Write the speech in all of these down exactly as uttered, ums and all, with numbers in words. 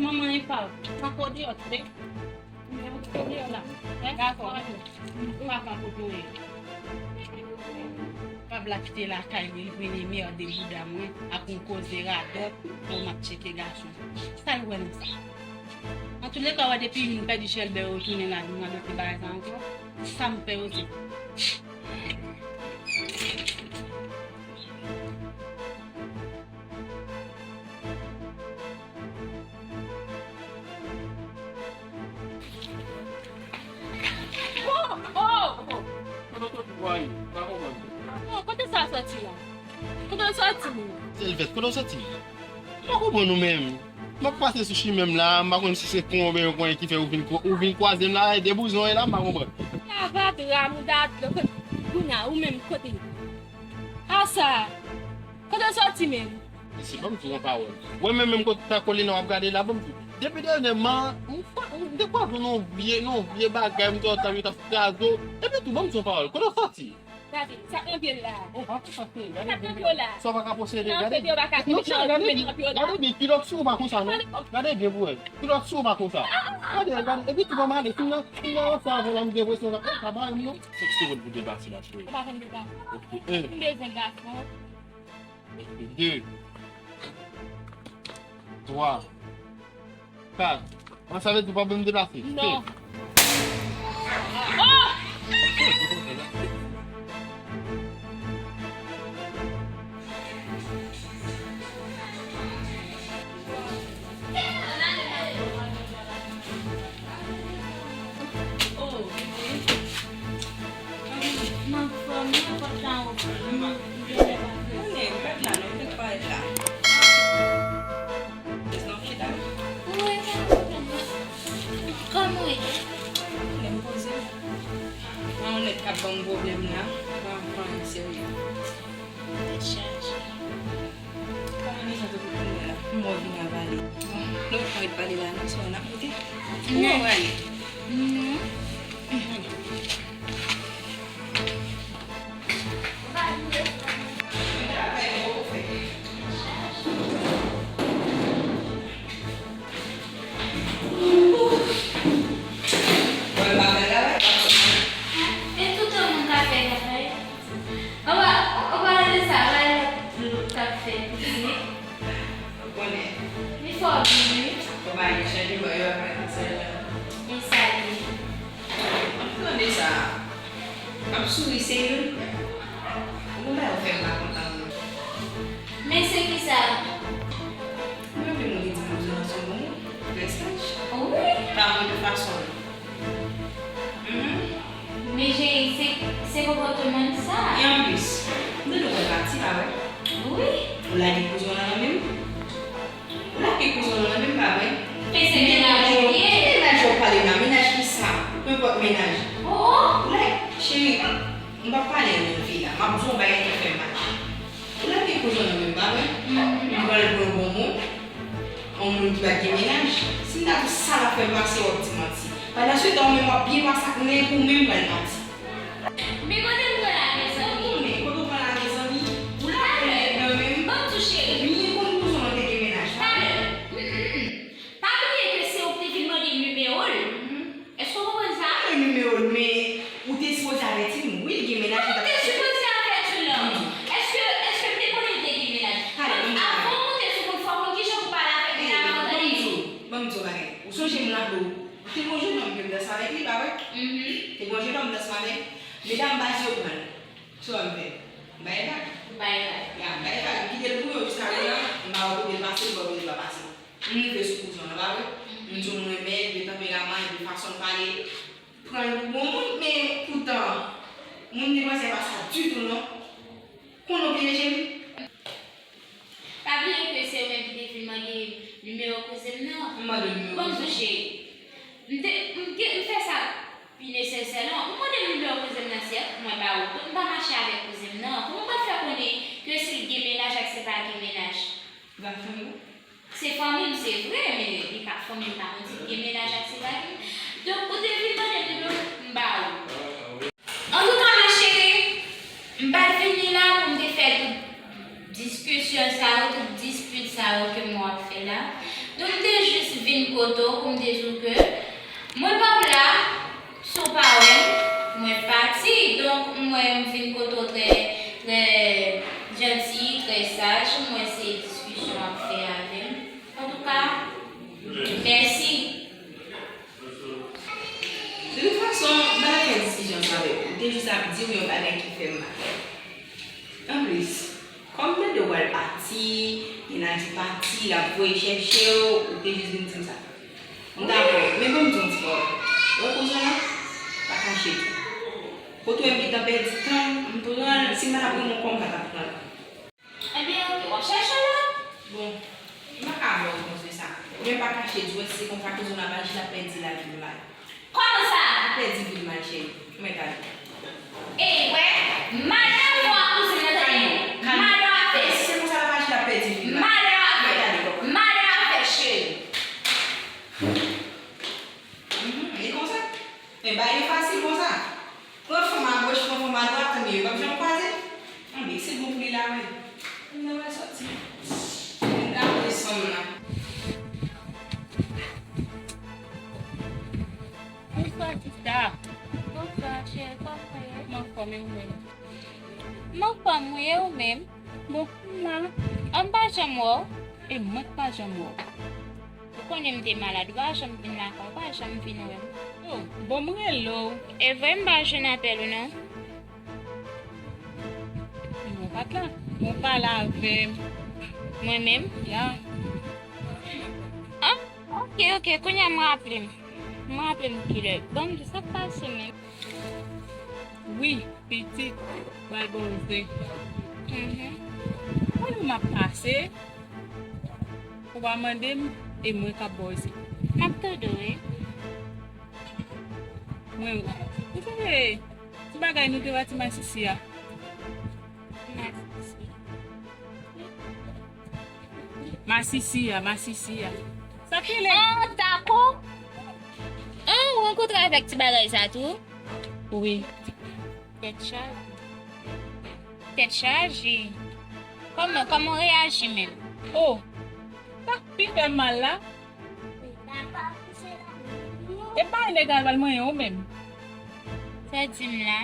Manman epa w pa kode yo tande. Kode yo la. Gason, papa kote w ye? Pabla kite lakay li, l vin merde bouda mwen ak yon koze radòt pou m ap tcheke gason. Sa l wè nan sa? Antouleka, w wè depi moun pèdi chèlbè yo tounen la, nou radote bagay sa ankò. Sa m fè yo se. Oh, oh, oh. Kote w soti, woy? M pa konprann. Oh, kote sa soti la? Kote w soti? Sèlvèt, kote w soti? M pa konprann ou menm. M ap pase sou chimen m la, m pa konn si se konbyen yon konyen ki fè ou vin kwa-, ou vin kwaze m la, e de bouzon e la, m pa konprann. Kravate, ramouda, dlo, kote, kounye a, ou menm, kote? Asa, kote w soti menm? Mesye, ban m di w yon pawòl. Wè menm, menm kote ta kole nan w ap gade la, ban m di w. Depi dènyèman, m kwa-, m te kwaze w nan yon vye, nan yon vye bagay, m te wè w t ap kraze w. Epi tou, ban m di w yon pawòl. Kote w soti? Gade, sa k nan pye l la. Oh, pa konsa, cheri. Gade byen. Sa k nan pye w la. Sa w pa ka posede, gade. Non, cheri, yo pa ka. Non, cheri, gade byen. Gade byen, kilòt sou ou pa konsa, non. Gade byen pou wè. Kilòt sou ou pa konsa. Gade, gade. Epi tou, ban m ale. Fin nan, fin nan sa, avè la, m gen enpresyon sa. Oh, pa bay m, non. Senk segonn pou deplase la, cheri. Ou pa konn deplase. Ok, en. M bezwen gason. Ok, de. Twa. Kat. An, sa vle di w pa bezwen deplase? Non. Oh! Oh, bebe. M anfòm, wi, anfòm sa ou fè. M, m genlè pa fè. Konnen, m pa t la, non, m te parèt la. Bèz nan pye la. Wi, m anfòm, m anfòm. Kòman w ye? Lè m poze. Gen yon nèg k ap ban m pwoblèm la. Pa, pa anyen serye. Tèt chaje. Kòman nou soti pou kounye a la? M wè w vin avale. Bon, nou pa ret pale la, non, sè, n ap moute. Kouman w ale? Non. E tout moun ka fè bagay. Anba, anba de sa, anba lòt dlo k ap fè pitit. Ou konnen. Li fò vin, wi. Konpayi chanje bò yo ap fè sa. E sa li. M ap tande sa. M ap souri, se youn. Ou konn bagay ou fè m pa kontan, non. Men se kisa? Mwen menm ou te di m ou bezwen nan son moun. Prestaj. Wi. Pa mwen de fason. Mhm. Men cheri, se, se konpòteman sa. E anplis, m tande w pral pati, pa vre? Wi. Ou lage kouzon nan men m? Ou lage kouzon nan men m, pa vre? Men se mennaj ou ye. Ki mennaj w ap pale la? Mennaj ki sa? Nenpòt mennaj. Oh, oh. Ou lage, cheri, m p ap pale anyen fi la. M ap di w yon bagay ki fè mal. Ou lage kouzon nan men m, pa vre? Mhm. M pral pran yon bon moun. Yon moun ki pa t gen mennaj. Si m ta di w sa l ap fè m pase, w ap di manti. Pandan se tan, ou menm w ap byen pase ak nèg ou menm pral pati. Men kote m pran lage zanmi? Ou konnen, kote w pran lage zanmi? Ou lage nèg nan men m. Ban m tou cheri. Byen konn kouzon an te gen mennaj. Talè. Mm, mm, mm. Pa bliye ke se ou ki te vin mande nimewo l. Mhm. Èske w konprann sa? Mande nimewo l, men ou te sipoze avèti m, wi, l gen mennaj. Ou te sipoze avèti l. Èske, èske m te konnen l te gen mennaj? Talè, ban m di w. Avan w monte sou moun, fò w konn kijan pou pale avèk moun avan, tande. Ban m di w, ban m di w bagay. Ou sonje m raple w, te gon jennonm ke m danse avèk li, pa vre? Mhm. Te gon jennonm m danse avèk. Medam baz yo pran l. Sa w wè m fè? M bay vag. Bay vag. Ya, m bay vag. M kite l pou yo jiskaprezan, m pa wè kote l pase, m pa wè kote l pa pase. M rive sou kouzon an, pa vre? Mhm. M di w m renmen l, de tanperaman l, de fason l pale. Pran l pou bon moun, men poutan, moun li panse pa sa ditou, non. Konnen w pyeje m. Pa bliye ke se ou menm ki te vin mande nimewo kouzen m nan. M mande w nimewo kouzen m? Bon, cheri, m te, m te, m fè sa pi nesesè, non. Ou mande m nimewo kouzen m nan, sèt, mwen ba ou. Donk, m pa mache avèk kouzen m nan. Kòman w pral fè konnen ke si l gen mennaj ak si l pa gen mennaj? L pa fanmi w? Se fanmi m, se vre, men li pa fanmi m, pa konn si l gen mennaj ak si l pa gen. Donk, ou te vin mande m nimewo, m ba ou. Antouka, ma chérie, m pa t vini la pou m te fè tout diskisyon sa yo, tout dispit sa yo ke m wè w ap fè la. Donk, m te jis M vin kote w trè, trè janti, trè saj. M wè se diskisyon w ap fè avè m. Antouka, mèsi. De tout fason, m pa t ap fè diskisyon sa avè w. M te jis ap di w yon bagay ki fè m mal. Anplis, kòm m tande w pral pati, Nina di pati, l ap voye chèche w, ou te jis vin di m sa. M dakò, men ban m di w yon ti pawòl. Wè kouzen w lan, pa kache tou. Kote w wè m gentan pèdi tan, m pran l, si m pa t ap renmen w kò, m pa t ap pran l. Ebyen, oke, w ap chèche l la? Bon, m pa ka ba w konsèy sa. Men pa kache di w wè si se konsa kouzen w lan ap aji, l ap pèdi lavi l mal. Kòman sa? L ap pèdi vi l mal, cheri. Ou mèt ale. Ey, wè, madan mwen ak kouzin nan, tande. Kalme, kalme. Madan afè. Si se konsa l ap aji, l ap pèdi vi l mal. Madan afè. Ou mèt ale, kòkòt. Madan afè, cheri. Mhm, e konsa? Men bagay yo fasil konsa. Pran fanm agoch, pran fanm adwat, tanmi yo p ap janm kwaze. Anben, se bon pou li la, wi. Mwen wè sòti. Mwen gade son m nan. Bonswa, sista. Bonswa, cheri, kòman w ye? M anfòm, e ou menm? M anfòm, wi, e ou menm? Bon, m la. An, m pa janm wè w, e mwen k pa janm wè w. Ou konnen m te malad, ou pa janm vin lakay, ou pa janm vin wè m. Oh, bon, m rele w. E vre, m pa jwenn apèl ou non. Non, ou pa t la. Bon, pale avè m. Mwen menm? Ya. Ah, oke, oke, kounye a m raple m. M raple m kilè. Ban m di sa k pase menm. Wi, pitit, bay bon zen. Mhm. Kote m ap pase, ou pa mande m, e mwen k ap ba w zen. M ap tande w, wi. Mwen, ou sonje ti bagay nou te pati masisi a? Masisi. Masisi a, masisi a. Sa k rele? Ah, tako. Ah, ou rankontre avèk ti bagay sa tou? Wi. Tèt chaje. Tèt chaje. Kòman, kòman w reyaji menm? Oh, sa k pi fè m mal la, e pa nèg la pral manyen w menm. Sa w di m la?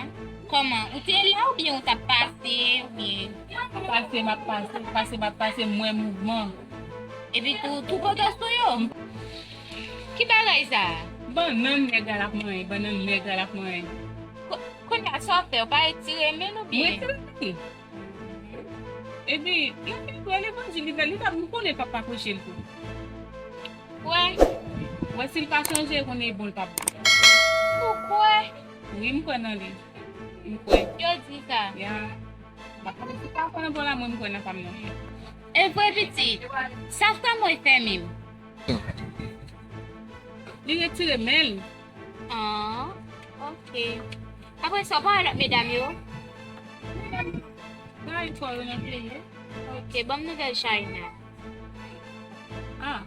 Kòman? Ou te la oubyen ou t ap pase oubyen? Pase, m ap pase, pase, m ap pase, m wè mouvman. Epi tou, tou poto sou yo? Ki bagay sa? Bannann nèg la l ap manyen, bannann nèg la l ap manyen. Ko-, kounye a sa w fè? Ou pa retire men l oubyen? M retire men l. Epi, nan fè kwè levanjil li fè, li pa, m konnen l p ap pa pwoche l tou. Kwè? Wè, si l pa chanje, konnen e bon l p ap bon. Ou kwè? Wi, m kwè nan li. M kwè. Yo di sa. Ya. M pa konnen si pa kwè nan bon la, mwen m kwè nan fanm nan. E vre pitit, sa fanm mwen fè menm. Li retire men l. Ah, oke. Apre sa, w pa wè lòt medam yo? Medam yo, bay twò yo nan peyi. Oke, ban m nouvèl Chayna. Ah.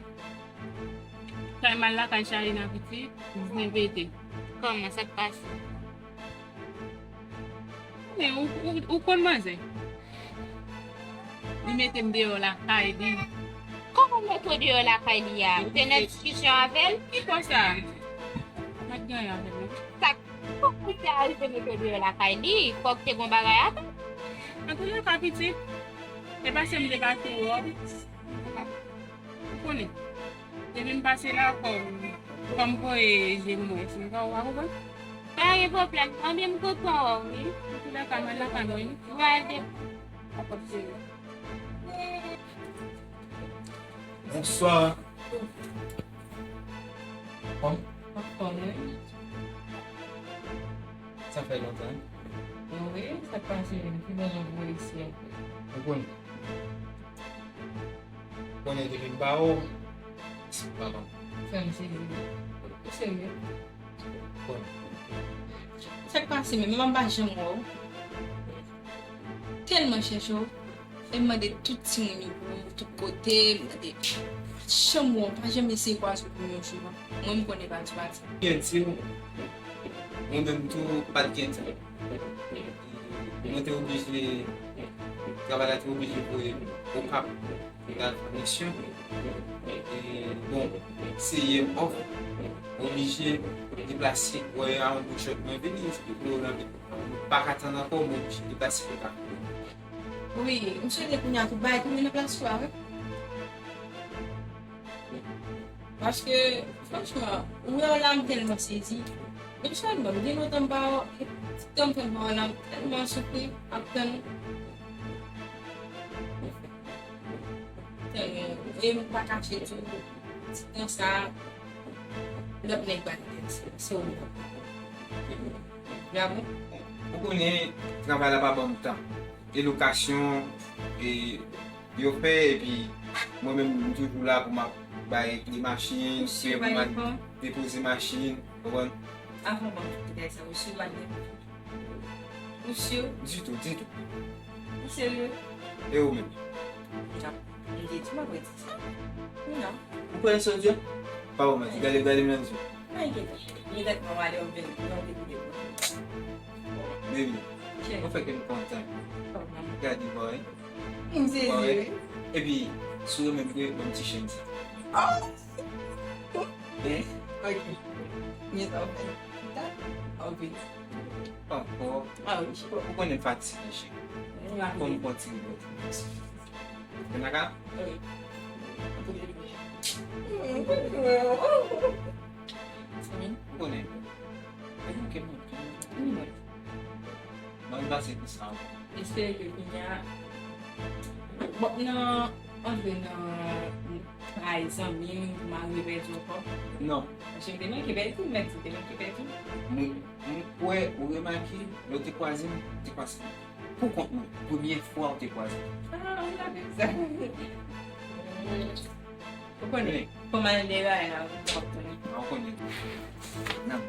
Sa mal lakay Chayna pitit, zen pete. Kòman sa k pase? Men ou, ou, ou konn manzè? Li mete m deyò lakay li. Kòman l mete w deyò lakay li a? Ou te nan diskisyon avè l? Ki bò sa? M pa t gen anyen avè l non. Sa k, kòman li te arive mete w deyò lakay li? Fòk te gon bagay avè l. Antoulèka pitit, e pase m te pase wè w. Ou konnen. Depi m pase la, fò, fò m voye je m wè si m ka wè, ou konprann? Pa gen pwoblèm. Anben, m kontan wè w, wi. Antoulèka, m al lakay mwen, wi. Mwen al depi. Dakò, cheri. Bonswa. Kòman? Anfòm, wi. Sa fè lontan. Wi, sa k pase menm? Ki bò nou voye isi a? Ou konn. Konnen depi m pa wè w, m pa bon. Fè m sezi. Ou serye? Bon. Sa k pase menm? Mwen menm m pa janm wè w. Tèlman chèche w. E m mande tout timoun yo pou mwen, tout kote, m mande. M pa janm wè w, m pa janm eseye kwaze w pou m yon jou non. Mwen m konnen pa di pati. Gen ti, mwen menm tou, pa t gen ti. Mwen te oblije, travay la te oblije voye m Okap pou m al fè misyon. E, bon, se yè m off, oblije Deplase, wè, a yon bout chòt mwen vini, epi pou yo nan pa ka tann ankò, mwen oblije deplase pou ta. Wi, m swete kounye a tout bagay tounen nan plas yo a, wi. Paske, franchman, ou wè w la, m tèlman sezi. Men sèlman, m gen lontan m pa wè w, e tan m fè m pa wè w la, m tèlman soufri, m ap tann. Tèlman, e m pa kache tou, ti tan sa, lòt nèg bat tèt, se, se ou. Bravo. Ou konnen, travay la pa ban m tan. E lokasyon, e yo fè, epi mwen menm, m toujou la pou m ap bay kle machin, pou m ap depoze machin, w konprann? Avan ban m tout detay sa, ou si w pa gen. Ou si? Ditou, ditou. Ou serye? E ou menm? M te di m ap redi sa. Non. Ou kwè sa w di a? Pa ou manti, gade, gade m nan zye. Ay, kite. Li tèt mwen wale, ou vin, non, vin, vin. Baby, ou fè ke m kontan. Gade, boy. M sezi, wi. Epi, si w renmen m vre, ban m ti chen sa. Oh! Eh? Ok. Mwen sa w fè. Ok. Ankò. Ah, wi. Ou konnen m fatige, cheri. Fò m kontinye. Renata? Wi. Ou konnen. Mwen pase pou sa. Espere ke kounye a, bon, nan, antre nan kay zanmi m, mari pèdi ankò. Non. Paske m te manke pèdi, m mèt di, m te manke pèdi. Mwen, mwen kwè ou remake, lè w te kwaze m, te kwaze m. Pou kont mwen, premye fwa ou te kwaze m. Ah, ou la menm sa. Ou konnen, kòman l de bagay la, ou konnen. Ah, ou konnen. Nan.